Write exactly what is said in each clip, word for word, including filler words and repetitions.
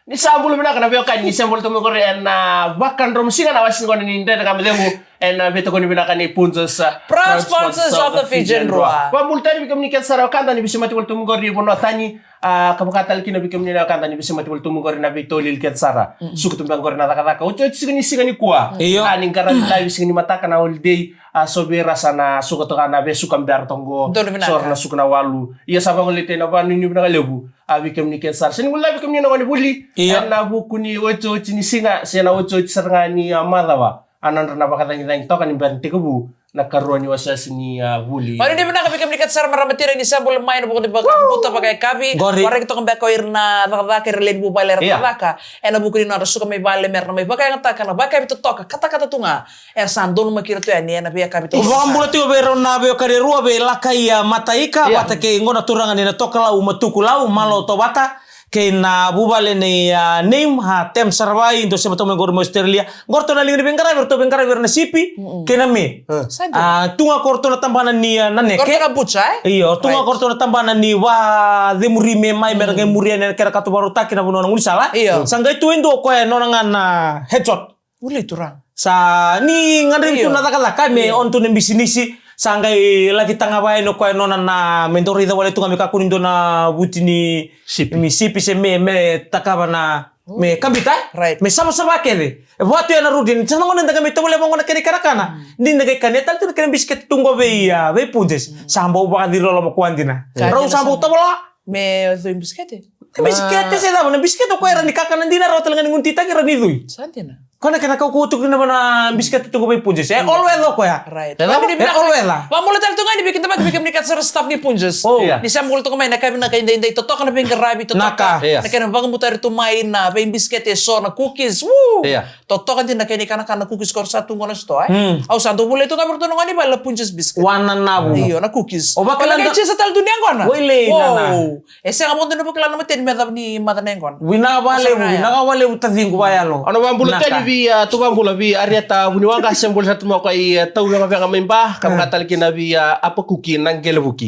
Ni sa bula vinaka na veiwekani, ni sa bula tu mai qori ena Vakadromu Siga, na wase qo ni Dredre Ga Me Cegu, ena veitokoni vinaka ni Punjas, uh, proud sponsors of the Fijian Drua. Vakabula tale vei kemuni kece sara wekada ni veisemati voli tu mai qori vanua tani, a, ka vaka tale kina vei kemuni na wekada ni veisemati voli tu mai qori na veitolili kece sara. Suka tu beka qori na cakacaka oti oti siga ni siga nikua. Io. A, ni qaravi live siga ni mataka na holiday, a, so vei ira sa na suka toka na veisuka bera toka qo. Donu vinaka. So ra na suka na walu. Ia sa vagolei tale na vanuinui vinaka levu. A, vei kemuni kece sara. Se ni gole vei kemuni na gone vuli. Io. Ena vuku ni otioti ni siga, se na otioti sara ga ni, a, macawa. A, nodra na vakacagicagi toka ni bera ni tekivu na karua ni wasewase ni, a, vuli. Vanuinui vinaka vei kemuni kece sara marama tira ni sa bula mai ena vuku ni vakabuta vakayakavi. Qori. Waraki toka beka o ira na cakacaka, ira lewe ni vuvale era cakacaka. Ena vuku ni nodra suka mai vale mera na mai vakayagataka na vakayakavi totoka, katakata tu ga. Era sa donumaki ira tu yani ena veiyakavi toka. Vakabula tiko vei rau na veiwekani e rua, vei Lakaia Mataika, vata kei qo na turaga ni na Tokalau Matukulau, Malo Tovata, kei na vuvale nei, a, Neim, a, Tem Saravai, dou sema toka mai qori mai Australia. Qo ratou na liga ni veiqaravi, ratou veiqaravi ira na sipi kei na me. Sa dina. A, tu ga ko ratou na tabana ni, a, na neke. Qo ratou na bucha, e? Io, tu ga ko ratou na tabana ni vacemuri me mai, mera qai muri yani ena kena katu vakarautaki na vanua na gaunisala. Io. Sa qai tu e dua o koya e nona ga na headshot. Ule turaga. Sa ni gadrevi tu na cakacaka me on tu na bisinisi. Sa qai laki tagava yani o koya nona na me dau raica wale tu ga me kakua ni dua na vuti ni sipi, ni sipi se me, me takava na, me kabita. Right. Me savasava kece. E vatu ya na rudi. Sa na gone da qai me tovolea vaqo na kena ikanakana. Ni da qai kania tale tu na kena bisikete tu qo vei, a, vei Punjas. Sa bau vakaciroloma koya dina. Rau sa bau tovola. Me cui bisikete. Bisikete se cava, na bisikete o koya era ni kakana dina, rawa tale ga ni gunu titaki, era ni cui. Sa dina. Koya na kena kaukauwa tu kina vei na bisikete tu qo vei Punjas. E all weather o koya. Right. E all weather. Vabula tale tu ga ni vei keda vaka vei kemuni kece sara staff ni Punjas. Ni sema voli toka mai na yakavi vinaka edaidai, totoka na veiqaravi, totoka na kena vakabutari tu mai na veibisikete, so na cookies. Woo! Totoka dina na kena ikanakana, na cookies ko ra sa tu qo na sitoa, e? Au sa dau volai tu ga vei ratou na gone ni vale na Punjas biscuit. Wananavu. Io, na cookies. O vakila na cheese tale tu ni yaqona. Wailei nana. E sega mo dou na vakila na mateni me yacova ni maca na yaqona. Vinaka vakalevu, vinaka vakalevu taciqu vakayalo. Au na vakabula tale vei, a, tu vakabula vei Arieta Vuniwaqa, sema voli sara tu mai o koya i, a, Tauvegavega mai Ba, ka vaka tale kina vei, a, Apakuki na Qelevuki.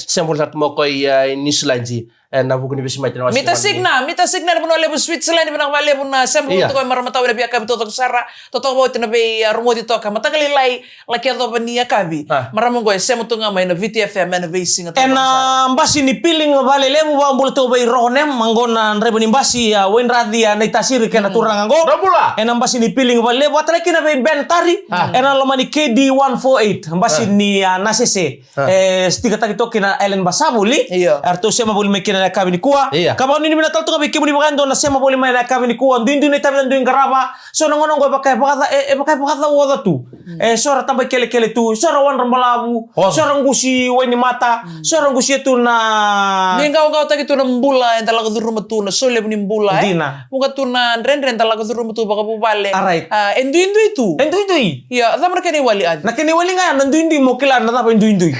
Sema voli sara tu mai o koya i, a, Niusiladi. Ena vuku ni veisemati na wase. Mita Signa, Mita Signa, na Vanua Levu Switzerland, vinaka vakalevu na sema voli tu ga mai marama tau ena veiyakavi taucoko sara. Totoka vata na vei, a, rogoci toka. Mataka lailai, laki yacova ni yakavi. Marama oqo e sema tu ga mai na Viti F M ena veisiga taucoko sara. Ena basi ni Piling Valelevu, vakabula tu vei Rohonem, oqo na draiva ni basi, a, Wayne Rathi, a, Naitasiri kei na turaga oqo. Ena basi ni Piling Valelevu, vata kei na vei Ben Tari. Ena loma ni K D one four eight, basi ni, a, Nasese. E, stikataki toka kina Ellen Basavoli. Io. Eratou sema voli mai kina na yakavi nikua. Ka vakanuinui vinaka tale toka vei kemuni vakayadua na sema voli mai na yakavi nikua. Duidui na itavi na dui qarava. So na gauna oqo e vaka e vakaca, e, e vaka e vakacauoca tu. E, so era taba i kelekele tu, so era wadra balavu, so era qusi wainimata, so era qusia tu na. Ni qawaqawataki tu na bula eda lako curuma tu, na solevu ni bula, e? Dina. Vuqa tu na dredre eda lako curuma tu vakavuvale. A, e duidui tu. E duidui. Ia, cava na kena iwali, Adi? Na kena iwali ga ya na duidui, mo kila na cava e duidui.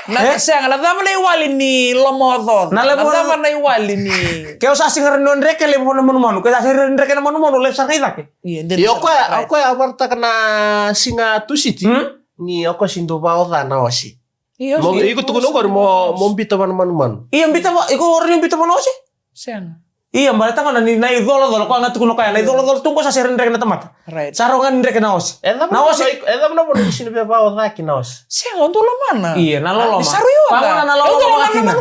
Na, e? Sega, na cava na iwali ni lomaocaoca? Na cava na iwali ni. Ke o sa sega ni o dreke, levu na manumanu. Ke o sa sega ni o dreke na manumanu, levu sara ga i cake. Ia, o koya, o koya a vakaraitaka na siga Tusiti ni o koya sega ni dau vakaoca na ose. Io, iko tukuna oqori mo, mo bita vua na manumanu. Ia, bita vua, iko rawa ni bita vua na ose? Sega. Ia, baleta ga ni na icolacola, koya ga tukuna o koya, na icolacola tu qo sa sega ni dreke na tamata. Right. Sa rawa ga ni dreke na ose. Na ose. E cava na vuna o sega ni via vakaoca kina na ose? Sega, o dau lomana. Ia, na loloma. Sa rui oca. Koya ga na loloma vakatina.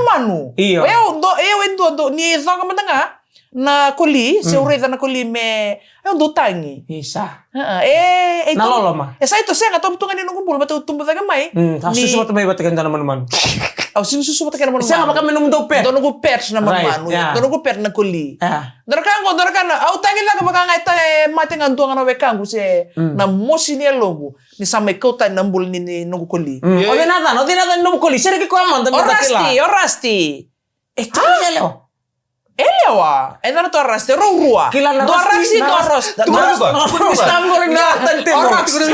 Io. O yau, o yau e dua, dua, ni coqa mada ga na koli, se au raica na koli me, e, au dau tagi. Isa. E, e, na loloma. E sa ito sega, tobu tu ga ni noqu bula, vata au tubu cake mai. Au susu vata mai vata kei dua na manumanu. Au sega ni susu vata kei na manumanu. Sega, vaka me nomudou pet. Dua noqu pet na manumanu. Dua noqu pet na koli. Dua na ka qo, dua na ka na, au tagi cake vaka ga e ta, e mate ga dua ga na wekaqu se na mosi ni yaloqu. Ni sa mai kau tani na bula ni, ni noqu koli. O cei na yacana, o cei na yacana ni nomu koli? Sereki koya mada me da kila. O Rusty, o Rusty. E, tagi yalewa. E lewa, e dua na tu o Rusty, rau rua. Kila na Rusty, dua Rusty, dua Rusty. Tukuna vaqo, tukuna vaqo. Tukuna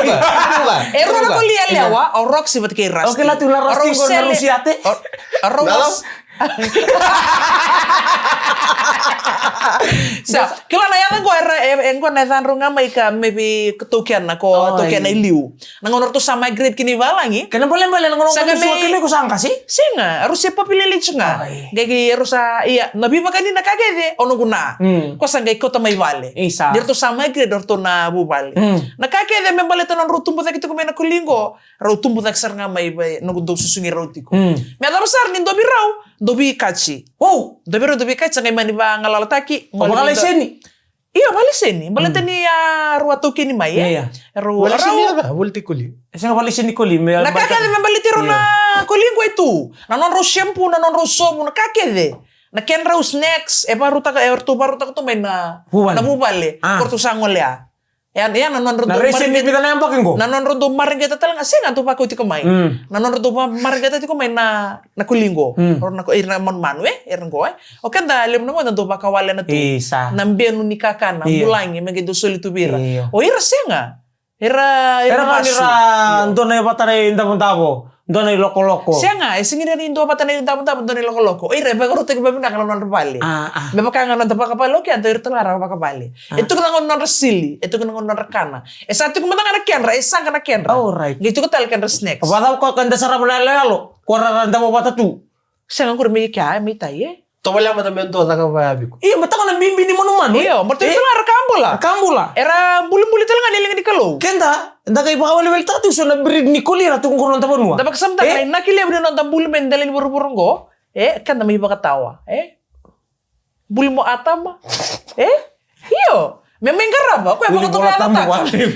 vaqo. E rua na koli e lewa, o Roxy vata kei Rusty. O kila tu na Rusty qo na Rusiate. O Roxy. Sa kila na yaca qo era, e, e qo na yaca drau ga mai ka me vei taukena, ko taukena i liu. Na gauna ratou sa migrate kina i valagi. Kena balebale na gauna ratou sa kele ko sa qasi. Sega, ratou se populate tu ga. Qai ki ratou sa, ia, na veivakani na ka kece o noqu na. Ko sa qai kauta mai vale. Ni ratou sa migrate ratou na vuvale. Na ka kece me baleta na nodrau tubu cake tiko mai na koli qo. Rau tubu cake sara ga mai vei noqu dau susugi rau tiko. Me yacova sara ni dua vei rau dau veikaci. Dua vei rau dau veikaci, sa qai mani vagalalataki. Vakalaiseni. Io, vakalaiseni. Baleta ni a rau a taukeni mai, e? Rau, rau. Vakalaiseni koli. E sega vakalaiseni koli. Na ka kece me baleti rau na koli qo e tu. Na nodrau shampoo, na nodrau sovu, na ka kece. Na kedrau snacks, e varautaka, e ratou varautaka tu mai na vuvale. Ko ratou sa golea. Ia, ia na nodra dau mareqeta. Na nodra dau mareqeta tale ga, sega, dau vakau tiko mai. Na nodra dau mareqeta tiko mai na, na koli qo. Ira na manumanu, e? Ira qo, e? O keda levu na gauna dau vakawalena tu na benu ni kakana, bulagi, me qai dau soli tu vei ira. O ira sega. Ira, ira masu. Dua na ivata na idavodavo. Dua na ilokoloko. Sega, e sega ni dua vata na idavodavo, dua na ilokoloko. O ira e vakarautaki vakavinaka na nodra vale. Me vaka ga na noda vakavale, o keda, o ira tale ga ra vakavale. E tuku na gauna nodra sili, e tuku na gauna nodra kana. E sa tuku mada ga na kedra, e saqa na kedra. Qai tuku tale kedra snacks. Vacava ko keda sarava na yaloyalo, ko ra ra davo vata tu. Sega, qori me kea, me tai, e? Tovolea mada me dua caka vaya vei iko. Io, me tau na bibi ni manumanu. Io, me tau tale ga ra ka bula. Ra ka bula. Era bulibuli tale ga na liga ni Kalou. Keda, da qai vakaweleweletaka tu so na breed ni koli ra tu qo na noda vanua. Da vakasamataka na inaki levu ni noda buli mai dela ni vuravura qo. E, keda mai vakatawa, e? Buli mo Atama. E? Io. Me mai qarava, o koya vakatokayaca.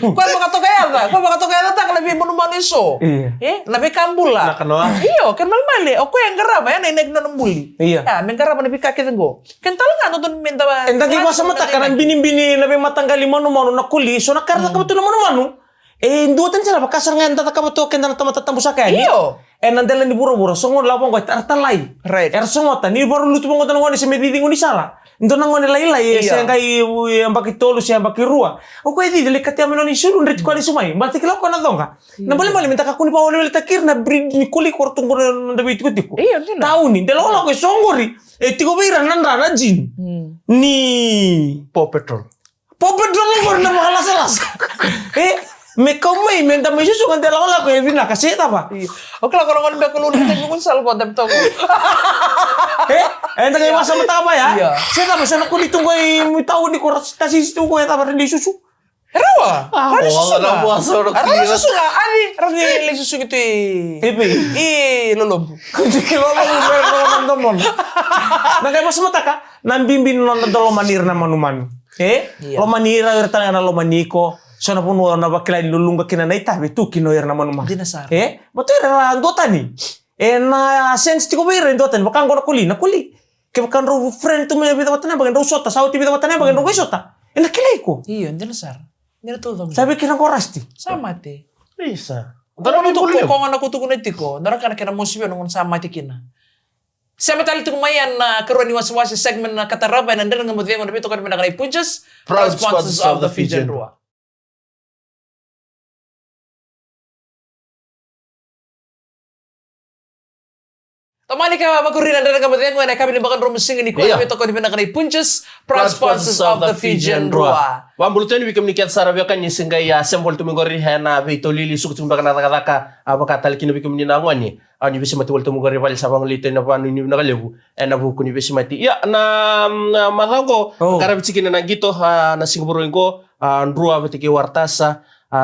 O koya vakatokayaca, o koya vakatokayacataka na veimanumanu eso. E, na veika bula. Io, kena malemale, o koya e qarava, ya na inaki nona buli. Io. A, me qarava na veika kece qo. Kena tale ga dodonu me da. Eda qai vakasamataka na binibini, na veimataqali manumanu, na koli, so na ka era cakava tu na manumanu. E dua tani sara vaka sara ga eda cakava tu o keda na tamata tabusaka yani. Io. Ena dela ni vuravura, so gona lako vaqo era talai. Era sogota, ni vakarau lutu vaqo dua na gone se me ciciguni sara. Dua na gone lailai, e se qai yabaki tolu, se yabaki rua. O koya e cici, lai katea mai nona isulu, dreti koya lesu mai. Baleta kila o koya na coqa. Na balebale me da kakua ni vakaweleweletaki ira na breed ni koli ko ra tu qo na noda veitikotiko. Io, dina. Tauni, de lakolako e so qori. E tiko vei ira na dra, na gene. Ni Paw Patrol. Paw Patrol qori na vakalasalasa. E, me kau mai, me da mai susuga de lakolako e vinaka, se cava? Io. O kila ko na gone beka lulu, temi gone sala ko da bitogo. E, eda qai vakasamataka mai, a? Io. Se cava, so na koli tu qo i tauni ko ra tasisi tu qo, e cava ra dei susu? Rawa. Ra dei susuga. Ra dei susuga. Ani, ra dei lai susugi tu i. I vei? I lolobu. I lolobu, me ra na domona. Na qai vakasamataka, na bibi ni noda lomani ira na manumanu. E? Io. Lomani ira, ira tale ga na lomani iko. So na vanua na vakila ni luluqa kina na itavi, tu kina o ira na manumanu. Dina sara. E? Baleta o ira era duatani. E na sense tiko vei ira e duatani, vaka qo na koli, na koli. Kevaka drau friend tu mai vica vata na yabaki, drau sota, sa oti vica vata na yabaki, drau qai sota. Ena kilai iko. Io, dina sara. Dina taucoko. Sa vei kina qo Rusty. Sa mate. Isa. Dua na ka na kutukuna tiko, dua na ka na kena mosi vei na gauna sa mate kina. Sema tale tiko mai ena, a, karua ni wasewase, segment na ka tarava ena Dredre Ga Mo Cegu, ena veitokoni vinaka nei Punjas, proud sponsors of the Fijian Drua. Tomani ka vakuri na Dredre Ga Mo Cegu ena yakavi ni vakadromu siga nikua, ena veitokoni vinaka nei Punjas, proud sponsors of the Fijian Drua. Vakabula tu yani vei kemuni kece sara veiwekani, se qai a sema voli tu mai qori ena veitolili, suka tiko beka na cakacaka, a vaka tale kina vei kemuni na gone. A ni veisemati voli tu mai qori vale, sa vagolei tu ena vanuinui vinaka levu ena vuku ni veisemati. Ia, na, na macawa qo, qaravi tiko kina na qito, a, na siga Vakarauwai qo, a, Drua vata kei Waratasa, a,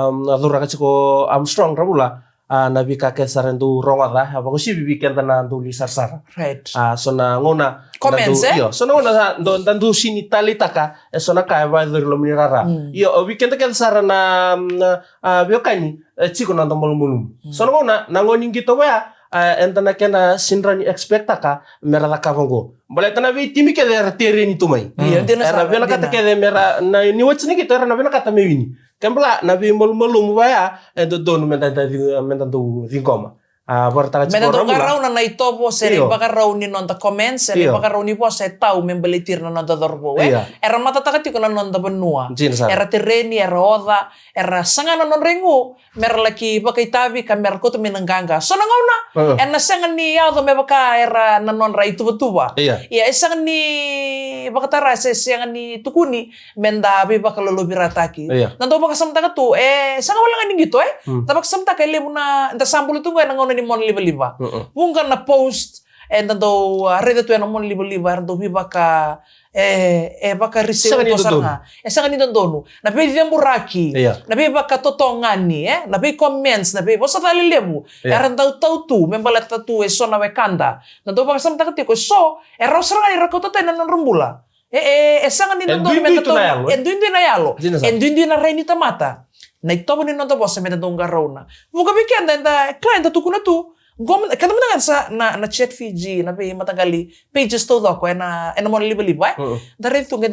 a curaka tiko Armstrong Ravula, a, na veika kece sara e dau rogoca, a, vakauasivi vei keda na dau lai sarasara. Right. A, so na gauna, comments, e? Io, so na gauna sa, dau, da dau sini taleitaka, e so na ka e vakayacori loma ni rara. Io, vei keda kece sara na, na, a, veiwekani, e tiko na noda malumalumu. So na gauna, na gauna ni qito vaya, a, eda na kena sini rawa ni expectaka me ra cakava qo. Baleta na veitimi kece era tereni tu mai. Io, dina sara, era vinakata kece me ra, na, ni oti na qito era na vinakata me wini. Kena ibalebale na veimalumalumu vaya, e dodonu me da, da, me da dau ciqoma. A, vakaraitaka tiko me na dau qarauna na itovo se na ivakarau ni noda comments, se na ivakarau ni vosa e tau me baleti ira na noda cauravou, e? Era matataka tiko na noda vanua. Era tereni, era oca, era saga na nodra igu me ra laki vakaitavi ka me ra kauta mai na qaqa. So na gauna ena sega ni yaco me vaka era na nodra ituvatuva. Ia e sega ni vakatara se sega ni tukuni me da veivakalolovirataki. Na dau vakasamataka tu, e sega wale ga ni qito, e? Da vakasamataka e levu na, da sa bula tu qo ena gauna ni mona livaliva. Vuqa na post e da dau, a, raica tu ena mona livaliva era dau veivaka, e, e vakariseu toka sara ga. E sega ni dodonu. Na veiceburaki, na veivakatotogani, e, na veicomments, na veivosa ca lelevu era dau tau tu me baleta tu e so na wekada. Na dau vakasamataka tiko e so e rawa sara ga ni ra kauta tani na nodra bula. E, e, e sega ni dodonu me da tau, e duidui na yalo, e duidui na rai ni tamata. Na itovo ni noda vosa me da dau qarauna. Vuqa vei keda eda, kila eda tukuna tu. Qo mada, keda mada ga sa na, na Chat Fiji, na veimataqali pages taucoko ena, ena mona livaliva, e? Da raica tu qai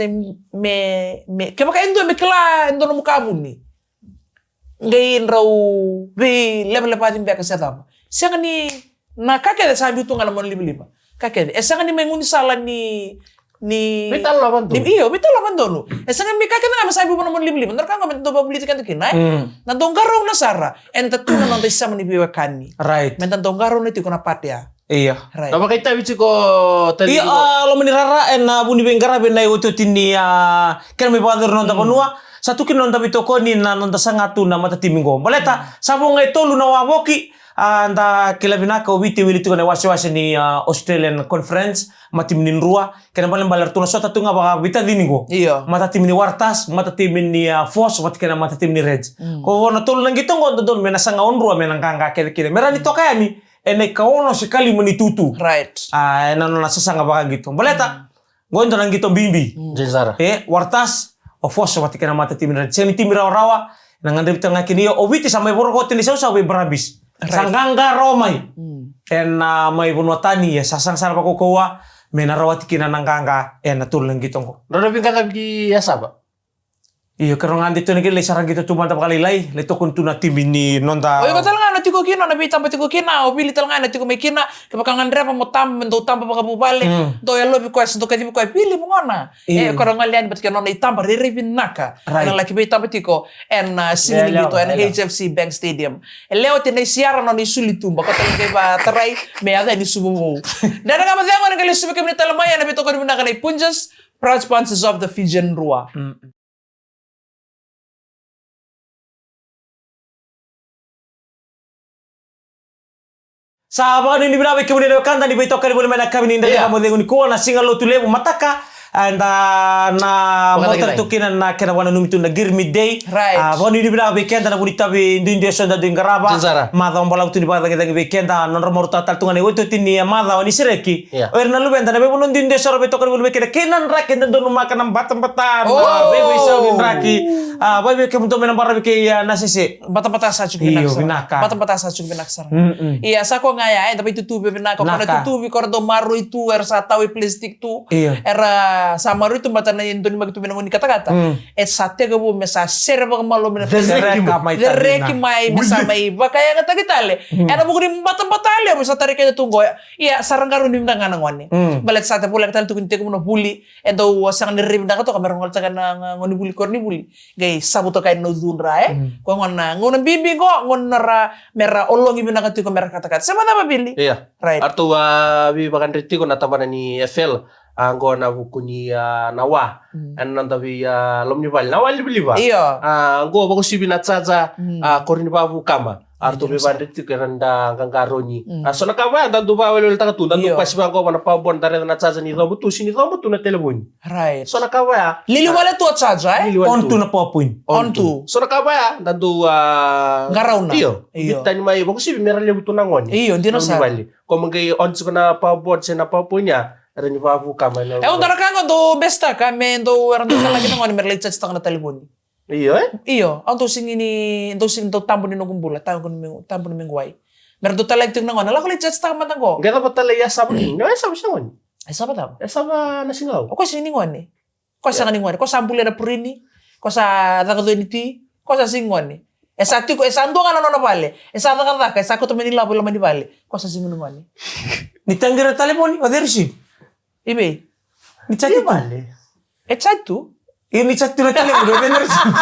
me, me, kevaka e dua me kila e dua nomu ka vuni, qai drau veilevalevaci beka se cava. Sega ni, na ka kece sa biu tu ga na mona livaliva. Ka kece e sega ni mai gaunisala ni, ni veitalanoa vakadodonu. Io, veitalanoa vakadodonu. E sega ni mai ka kece ga me sa biu vua na mona livaliva. Na ka qo me da dau vakavulici keda kina, e? Na dau qarauna sara eda tu na noda isema ni veiwekani. Me da dau qarauna tiko na pati ya. Ia. Na vakaitavi tiko tani. Ia, a, loma ni rara ena vu ni veiqaravi ena iotioti ni, a, kena mai vakayacori na noda vanua. Sa tu kina na noda veitokoni, na noda saga tu na matatimi qo. Baleta sa vo ga e tolu na wavoki, a, da kila vinaka o Viti e wili tiko na iwasewase ni, a, Australian Conference, matatimi ni Drua. Kena ibalebale eratou na sota tu ga vakaveitacini qo. Matatimi ni Waratahs, matatimi ni, a, Force vata kei na matatimi ni Reds. Ko vo na tolu na qito qo dodonu me na saga o Drua me na qaqa kece kina me rawa ni toka yani ena ikaono se kalima ni tutu. A, ena nona sasaga vakaqito. Baleta qo e dua na qito bibi. E, Waratahs, o Force vata kei na matatimi ni Reds. Sega ni timi rawarawa. Ena gadrevi tale ga kina, ia o Viti sa mai voroka oti na isausau vei Brumbies. Sa qaqa rawa mai ena, a, mai vanua tani, e sa saga sara vakaukauwa me na rawati kina na qaqa ena tolu na qito qo. Drau na veiqaravi ki Yasava. Io, keirau ga dei tu na qito lai sara qito tu mada vakalailai, lai tokoni tu na timi ni noda. O iko tale ga na tiko kina, na veitaba tiko kina, o Vili tale ga na tiko mai kina, kevaka gadreva mo taba, me dau taba vakavuvale, dau yalovi koya, se dau kacivi koya, Vili, mo gona. E, ko na gole yani vata kei na nona itaba rairai vinaka. Ena laki veitaba tiko ena, a, siga ni qito ena H F C Bank Stadium. E lewe oti na isiara nona isulu i tuba, ko tale qai vatarai me yaco yani Suva vou. Dredre ga mo cegu, ena qai lesu vei kemuni tale mai ena veitokoni vinaka na iPunjas, proud sponsors of the Fijian Drua. Sa vakanuinui vinaka vei kemuni na wekada ni veitokani voli mai na yakavi ni Dredre Ga Mo Cegu nikua, na siga Lotulevu mataka, eda na mautaki tu kina na kena vakananumi tu na Qiri Midday. A, vakanuinui vinaka vei keda na vu ni tavi duidui eso eda dui qarava. Macawa balavu tu ni vakacagicagi vei keda, nodra marautaka tale tu ga na iotioti ni macawa ni sereki. O ira na luveda na veivanua duidui eso era veitokani voli mai kina, kei na draki eda donumaka na batabata, na veiveisau ni draki. A, vei kemudou mai na baravi kei, a, Nasese. Batabata sa tiko vinaka sara. Batabata sa tiko vinaka sara. Ia, sa ko ga ya, eda veitutuvi vinaka, ko na tutuvi, ko ra dau maroroi tu, era sa tau e plastic tu. Era sa maroroi tu, baleta na donumaki tu mai na gauna ni katakata. E sa tekivu me sa sere vakamalua me na cereki mai, cereki mai, me sa mai vakayagataki tale. Ena vuku ni batabata levu sa tarai keda tu qo. Ia, sa ra qarauni vinaka ga na gone. Baleta sa te voleka tale tu ni tekivu na vuli, e dau sega ni rairai vinaka toka me ra goletaka na, na gone vuli, koronivuli. Qai savu toka yani na ucudra, e? Ko gona, gauna bibi qo, gauna ra, me ra ologi vinaka tiko, me ra katakata. Se macava, Vili? Ia. Aratou a veivakadreti tiko na tabana ni F L, a, qo na vuku ni, a, na wa. Ena noda vei, a, loma ni vale, na wa livaliva. Io. A, qo vakauasivi na jaja, a, koronivakavu kama. Aratou veivakadreti tiko era da qaqarauni. A, so na ka vaya da dau vakaweleweletaka tu, da dau pasi vaqo va na power board, da raica na jaja ni coba tu, se ni coba tu na telefoni. So na ka vaya. Lili wale tu o jaja, e? On tu na power point. On tu. So na ka vaya da dau, a, qarauna. Io. Io. Tani mai vakauasivi me ra levu tu na gone. Io, dina sara. Ko ma qai on tiko na power board se na power point ya, era ni vakavu kama na. E, o dua na ka qo dau bestaka me dau, era dau talaki na gone me ra lai charge taka na telefoni. Io, e? Io, au dau sigi ni, dau sigi dau tabu ni noqu bula, tabu ni me, tabu ni me qwai. Me ra dau talaki tiko na gone, lako lai charge taka mada qo. Qai cava tale i Yasava ni, na Yasava se gone? Yasava cava? Yasava na siga au. O koya sigi ni gone. Ko sega ni gone, ko sa bulia na purini, ko sa caka coi ni ti, ko sa sigi gone. E sa tiko, e sa dua ga na nona vale. E sa cakacaka, e sa kauta mai na ilavo i loma ni vale. Ko sa sega ni gone. Ni tagira na talevoni, o cei receive? I vei? Ni chat tu. E chat tu? Io, ni chat tu na talevoni, o cei na receive?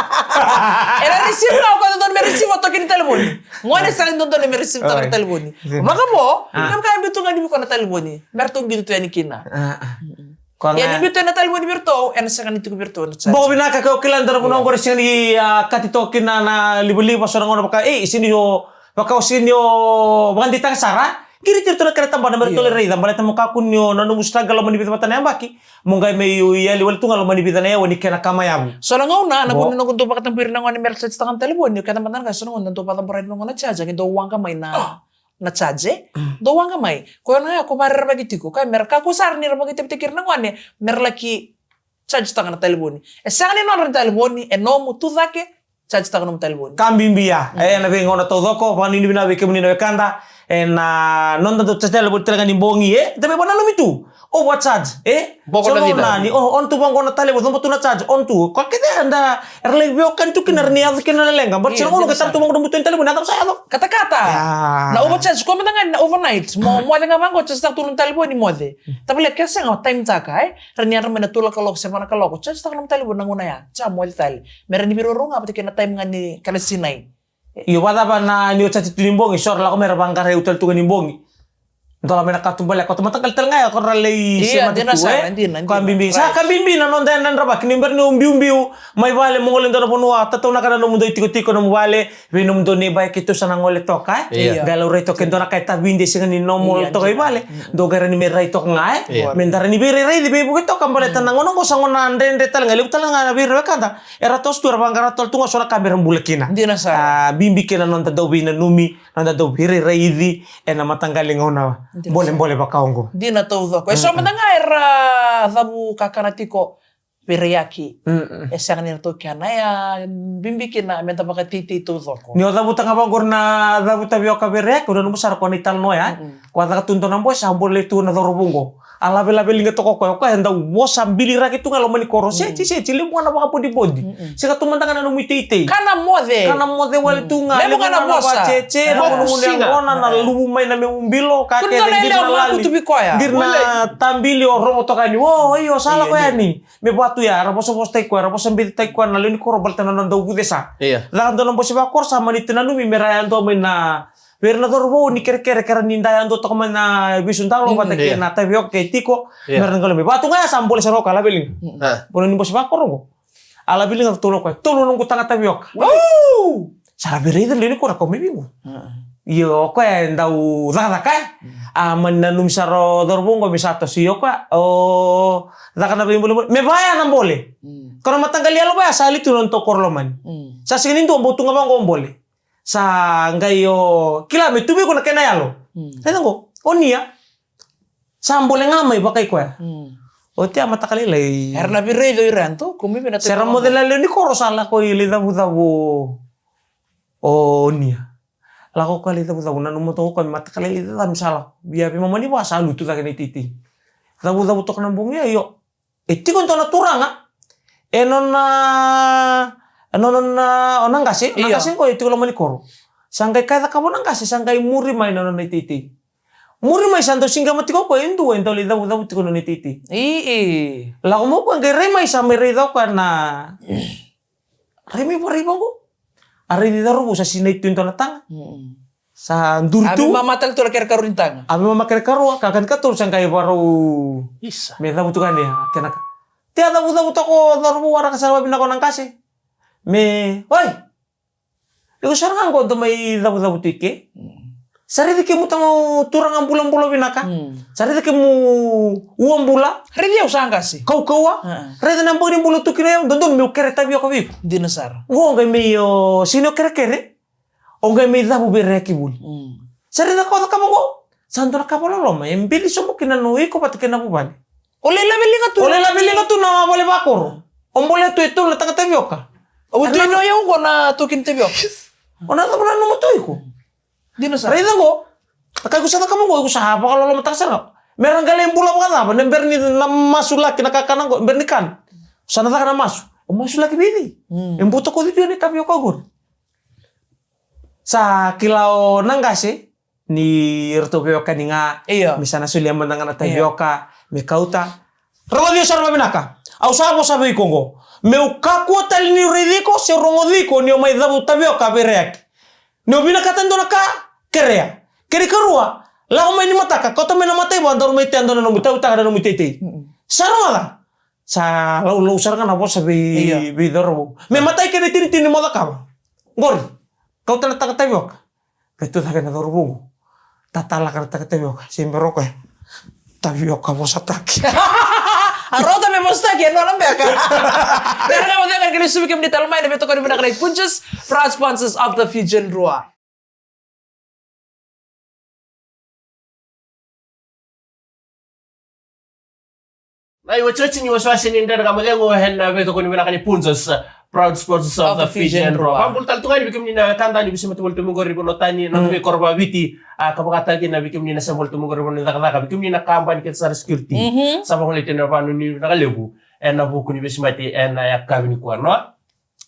Era receive na, o koya dodonu me receive o toki ni talevoni. Gone sa dodonu me receive toka na talevoni. Vakavo, kevaka e biu tu ga ni vei koya na talevoni. Me ratou biu tu yani kina. Ia ni biu tu na talevoni vei ratou, ena sega ni tiko vei ratou na chat. Boko vinaka, ka o kila dua na vanua qori sega ni, a, kati toka kina na livaliva, so na gauna vaka, ei, sega ni o, vaka o sega ni o vakadeitaka sara. Qiri tiko na kena tabana me ratou lai raica, baleta mo kakua ni o na nomu struggle loma ni vica vata na yabaki. Mo qai mai yali wale tu ga loma ni vica na yaua ni kena kama yavu. So na gauna, na gauna noqu dau vakatabui ira na gone me ra charge taka na talevoni, o keda mada na qai so na gauna dau vakacabora ira na gone na charge, qai dau waqa mai na na charge, dou waqa mai. Ko na ya ko vakarerevaki tiko, ka mera kakua sara ni ra vakaitavitaki ira na gone mera laki charge taka na talevoni. E sega ni nodra na talevoni, e nomu, tu cake, charge taka nomu talevoni. Ka bibi ya. E na veigauna taucoko, vakanuinui vinaka vei kemuni na wekada. E na noda dau charge talevoni tale ga ni bogi, e? Da veivakananumi tu. Overcharge, e? Boko na dina. Ni, o, on tu vaqo na talevoni, coba tu na charge, on tu. Ko kece da, era lai veiwekani tu kina, era ni yaco kina na leqa. But sega ni gauna ke tara tu vaqo na buto ni talevoni, na yaco sa yaco. Katakata. Na overcharge, ko mada ga na overnight. Mo moce ga vaqo, charge taka tu na talevoni, moce. Tavale ke sega, time taka, e? Ra ni yadra mai na tolu na kaloko, se va na kaloko, charge taka na talevoni na gauna ya. Sa moce tale. Me ra ni veiruarua ga vata kei na time ga ni kena sinai. Io, vakacava na ni o charge tu ni bogi, so ra lako mai ra vaqara e u tale tu ga ni bogi. Dola mai na katubaleka, o ta mataqali tale ga ya ko ra lai semati tu, e? Ka bibi, sa ka bibi na noda yadravaki ni bera ni o biubiu mai vale mo gole dua na vanua, tataunaka na nomudou itikotiko, nomu vale, vei nomudou neighbor, keitou sa na gole toka, e? Qai laurai toka e dua na ka e tavidi, e sega ni normal toka i vale. Dou qai rawa ni me rai toka ga, e? Me da rawa ni veirairaici, veivuke toka, baleta na gauna qo sa gauna dredre tale ga, levu tale ga na vei ira na wekada era toso tu, era vaqara tale tu ga so na ka me ra bula kina. Dina sara. A, bibi kina na noda dau veinanumi, noda dau veirairaici ena mataqali gauna bolebole vaka oqo. Dina taucoko. E so mada ga era cavu kakana tiko, veiraiyaki. E sega ni ratou kena ya, bibi kina me da vakateitei taucoko. Ni o cavuta ga vaqori na cavu tavioka, veiraiyaki, o nanuma sara ko na italanoa ya. Ko a caka tu dua na bose, a bole tu na cauravou qo. A lavelave liga toka o koya, o koya e dau vosa biliraki tu ga loma ni koro. Seti, seti, levu ga na vakabodibodi. Sega tu mada ga na nomu iteitei. Ka na moce. Ka na moce wale tu ga, levu ga na vosa. Cece, na gunu gunu yaqona, na luvu mai na me'u bilo, ka kece, qiri na lali. Qiri na tabili, o rogo toka yani. O, io, sa lako yani. Me vatu ya, era vosavosataki koya, era vosabecitaki koya na lewe ni koro baleta na nona dau vucesa. Caka dua na bose vakoro, sa mani tu nanumi me ra yadua mai na vei ira na cauravou ni kerekere, ke ra ni da yadua toka mai na veisudalo vata kei na tavioka ke tiko. Me ra ni qalo mai vatu ga ya sa bole sara o koya, a laveliga. Bole ni bose vakoro qo. A laveliga, tolu o koya, tolu noqu taga tavioka. Sa ra veiraici lewe ni koro, kau mai vei qo. Io, o koya e dau cakacaka, e. A mani nanumi sara o cauravou qo me sa toso, io o koya o caka na veibolebole. Me vaya na bole. Ko na mataqali yalo vaya sa li tu na nodatou koro lomani. Sa sega ni dua, bau tu ga vaqo o bole. Sa qai o kila me tu vei iko na kena yalo. Raica qo, o Nia. Sa bole ga mai vakai koya. Oti a mataka lailai. Era na veiraici o ira tu, ko mai vei na. Se ra moce na lewe ni koro sa lako i lai cavucavu o Nia. Lako koya lai cavucavu, nanuma toka o koya me mataka lailai caca me sa lako. Via veimama ni va sa lutu cake na iteitei. Cavucavu toka na bogi ya, io. E tiko e dua na turaga. E nona, e nona, o na qase, o na qase qo e tiko loma ni koro. Sa qai kaya cakava o na qase, sa qai muri mai na nona iteitei. Muri mai sa dau siqema tiko o koya e dua e dau lai cavucavu tiko na nona iteitei. Lako mai o koya qai rai mai, sa mai raica o koya na, rai mai vakarai vaqo. A raici cauravou sa sinai tu e dua na taga. Sa duri tu. A veimama tale tu na kere karua ni taga. A veimama kere karua, ka kani katolu sa qai vakarau. Isa. Me cavutu ga ni a kena ka. Tea cavucavu toka o cauravou, waraka sara vavinaka o na qase. Me, oi. Iko sara ga qo dou mai cavucavu tu i ke. Sa raici kemu taga turaga bulabula vinaka. Sa raici kemu ua bula. Raici au sa qase. Kaukauwa. Raici na bogi ni bula tu kina, au dodonu meu kere tavioka vei iko. Dina sara. Qo qai mai o sini o kerekere. O qai mai cavu vei ira e ki vuli. Sa raica ka o cakava qo. Sa dua na ka vakaloloma e bili sobu kina na o iko vata kei na vuvale. O lai laveliga tu. O lai laveliga tu na vale vakoro. O bole tu e tolu na taga tavioka. O tu ina o yau qo na toki ni tavioka. O na cava na nomu tu iko. Dina sara. Raica qo. A ka iko sa cakava qo, iko sa vakalolomataka sara ga. Me ra qai lai bula vakacava, na bera ni na masulaki na kakana qo, bera ni kana. Sa na caka na masu. O masulaki vei cei? E butakoci tu yani tavioka qori. Sa kila o na qase ni ratou veiwekani ga. Io. Me sa na solia mada ga na tavioka me kauta. Rogoci au sara vavinaka. Au sa vosa vei iko oqo. Meu kakua tale niu raici iko se rogoci iko ni o mai cavu tavioka vei Rayaki. Ni o vinakata e dua na ka, kerea. Kena ikarua, lako mai ni mataka, kauta mai na mataiva, daru mai tea dua na nomu tautaka na nomu teitei. Sa rogoca. Sa laulau sara ga na vosa vei, vei cauravou. Me matai kena itinitini mo cakava. Qori. Kauta na taka tavioka. Qai tucake na cauravou. Tatalaka na taka tavioka. Se bera o koya. Tavioka vosataki. A rauta me vosataki e nona beka. Bera ga mo cega kena isuvi kemuni tale mai na veitokoni vinaka na iPunjas, proud sponsors of the Fijian Drua. Na iwatiwati ni wasewase ni Dredre Ga Mo Cegu ena veitokoni vinaka ni Punjas, proud sponsors of the Fijian Drua. Vakabula tale tu ga yani vei kemuni na wekada ni vesimati voli tu mai qori vanua tani, na veikoro vakaviti, a, ka vakataki na vei kemuni na sema voli tu mai qori vanua ni cakacaka, vei kemuni na kabani kece sara security. Sa vakaleti na vanua ni vinaka levu ena vuku ni vesimati ena yakavi nikua, no?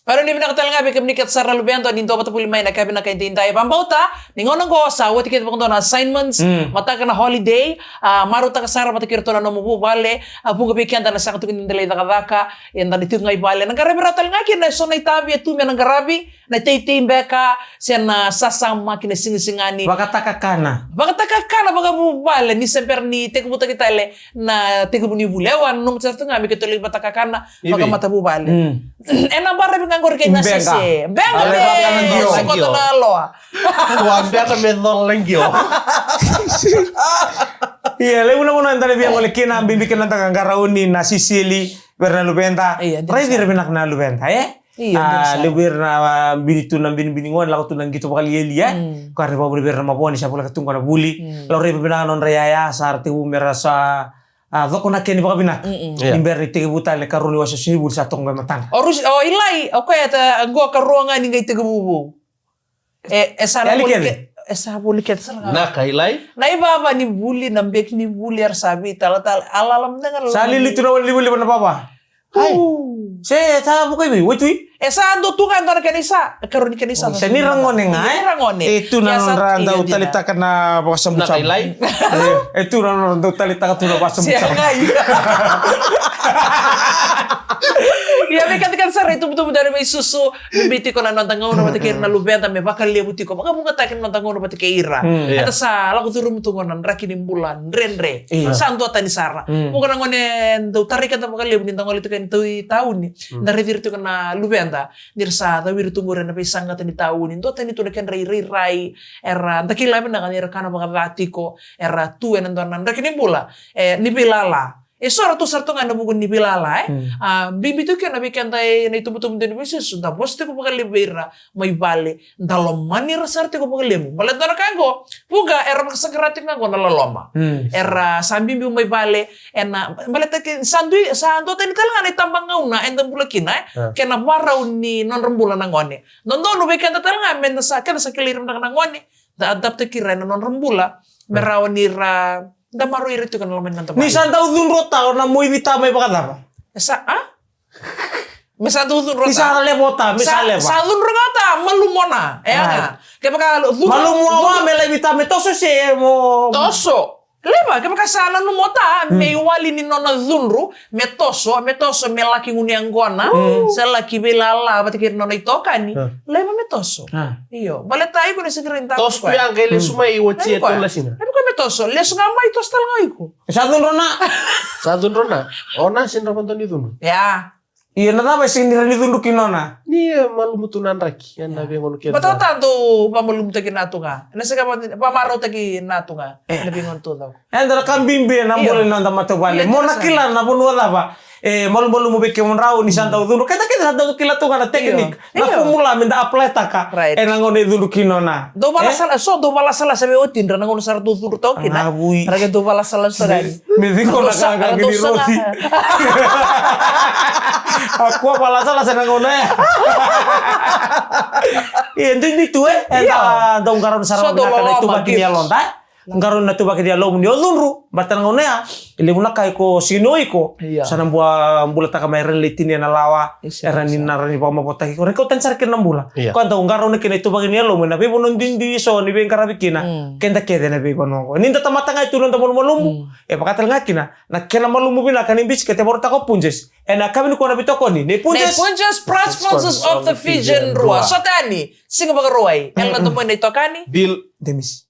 Vanua ni vinaka tale ga vei kemuni kece sara na luveda ni dua vata voli mai na ka vinaka edaidai. Vakabauta ni gauna oqo sa oti kece vakadua na assignments, mataka na holiday, a, marautaka sara vata kei iratou na nomu vuvale, a, vuqa vei keda na sega tiko ni da lai cakacaka, eda na tiko ga i vale. Na qaravi rawa tale ga kina eso na itavi e tu me na qaravi, na teitei beka, se na sasama ki na sigasigani. Vakatakakana. Vakatakakana vakavuvale, ni se bera ni tekivutaki tale na tekivu ni vuli. Ewa, na nomu sara tu ga me keitou lai vakatakakana, vakamatavuvale. Ena baravi ga qori kei na sese. Bega. Bega me cola na qio. Sokota na loa. Tua bega me cola na qio. Ia, levu na gauna eda na via gole kina, bibi kina na daga qarauni, na sisili, vei ira na luveda. Raici ira vinaka na luveda, e? Io, dina sara. Levu ira na, a, bini tu na binibini gone, lako tu na qito vakalialia, e? Ka ra vakavuna vei ira na mavoa ni sa voleka tu qo na vuli. Laurai vakavinaka na nodra iyaya, sa ra tekivu me ra sa a, coko na kena vakavinaka. Ni bera ni tekivu tale na ikarua ni wasewase ni vuli sa toka qo e matada. O Rusi, o Ilai, o koya ta, qo karua ga ni qai tekivu vou. E, e sa na vuli kece. E sa vuli kece sara ga. Na ka Ilai? Na ivava ni vuli, na beki ni vuli, era sa veitalatala, a lala mada ga. Sa lili tu na wali ni vuli vana vava. Ai. Se sa vuka i vei, waitui? E sa dua tu ga e dua na kena isa, e karua ni kena isa. Sa ni ra gone ga, e? Ni ra gone. E tu na nodra dau talitaka na vakasabusabu. Na ka Ilai. E tu na nodra dau talitaka tu na vakasabusabu. Ia me katakata sara e tubutubu dau ni veisusu, me biuti iko na noda gauna vata kei ira na luveda, me vakalevu tiko, vakavuqataki na noda gauna vata kei ira. Eda sa lako curuma tu gona na draki ni bula dredre. Sa duatani sara. Vuqa na gone dau tarai keda vakalevu ni da gole tiko ena tauni. Da raici ira tiko na luveda ni ra sa cawiri tu qori ena veisaqata ni tauni, duatani tu na kedra irairai, era da kila vinaka ni ra kana vakaca tiko, era tu ena dua na draki ni bula, e, ni veilala. E so ratou sara tu ga ena vuku ni veilala, e. A, bibi tu kina vei keda ena itubutubu dau ni veisusu, da vosa tiko vakalevu vei ira mai vale, da lomani ira sara tiko vakalevu. Baleta na ka qo, vuqa era vakasaqara tiko ga qo na loloma. Era sa biubiu mai vale, ena, baleta ke, sa dui, sa duatani tale ga na itabagauna eda bula kina, e. Kei na varau ni nodra bula na gone. Dodonu vei keda tale ga, me da sa, keda sa kilai ira vinaka na gone, da adapt-taki ira ena nodra bula, me rawa ni ra, da maroroi ira tiko ena loma ni noda vale. Ni sa dau cudru o ta, o na moici ta mai vakacava? E sa, a? Me sa dau cudru o ta. Ni sa levu o ta, me sa leva. Sa cudru ga o ta, malumu o na. E a ga. Kevaka cudru. Malumu o na, me laivi ta me toso se mo. Toso. Leva, kevaka sa nanuma o ta, me iwali ni nona cudru, me toso, me toso, me laki gunu yaqona, se laki veilala vata kei ira nona itokani, leva me toso. Io, baleta iko ni sa qai toso tu ya, qai lesu mai, oti e tolasina. Leva me toso, lesu ga mai, toso tale ga iko. Sa cudru na. Sa cudru na. O na, se dra vadua ni cudru. Ia. Ia na cava e sega ni rawa ni cudru kina o na? Ni, e, malumu tu na draki ena veigauna kece. Baleta dau vakamalumutaki na tu ga. Ena sega va, vakamarautaki na tu ga. Ena veigauna tu ga. Eda na ka bibi ena bula ni noda matavuvale. Mo na kila na vanua cava e malumalumu vei kemudrau ni sa dau cudru. Keda kece sa dau kila tu ga na technique, na formula me da apply-taka ena gauna e cudru kina o na. Dau valasalasa, so dau valasalasa vei otidra na gauna sa ra dau cudru toka kina. Ra qai dau valasalasa ga. Me ciko na ka ga ni rosi. A kua valasalasa na gauna ya. Ia, dui ni tu, e? Eda dau qarauna sara vinaka na ituvaki ni yaloda, e? Qarauni na ituvaki ni yalomu ni o cudru, baleta na gauna ya e levu na ka iko sega ni o iko. Ia. Sa na bua bulataka mai, era ni lai tinia na lawa. Isa, Era ni isa. Na ra ni vakamavoataki iko, ra kau tani sara kina na bula. Ia. Koya dau qarauna kina ituvaki ni yalomu ena veivanua duidui eso ni veiqaravi kina. Mm. Keda kece ena veivanua oqo, ni da tamata ga e tu na noda malumalumu. Mm. E vakatale ga kina na kena malumu vinaka ni bisikete e vakarautaka o Punjas. Ena yakavi nikua na veitokoni nei Nei Punjas. Punjas, proud sponsors of the Fijian Drua. Sota yani, Siga Vakarauwai. Ela na tomoi na itokani. Bill. Demis.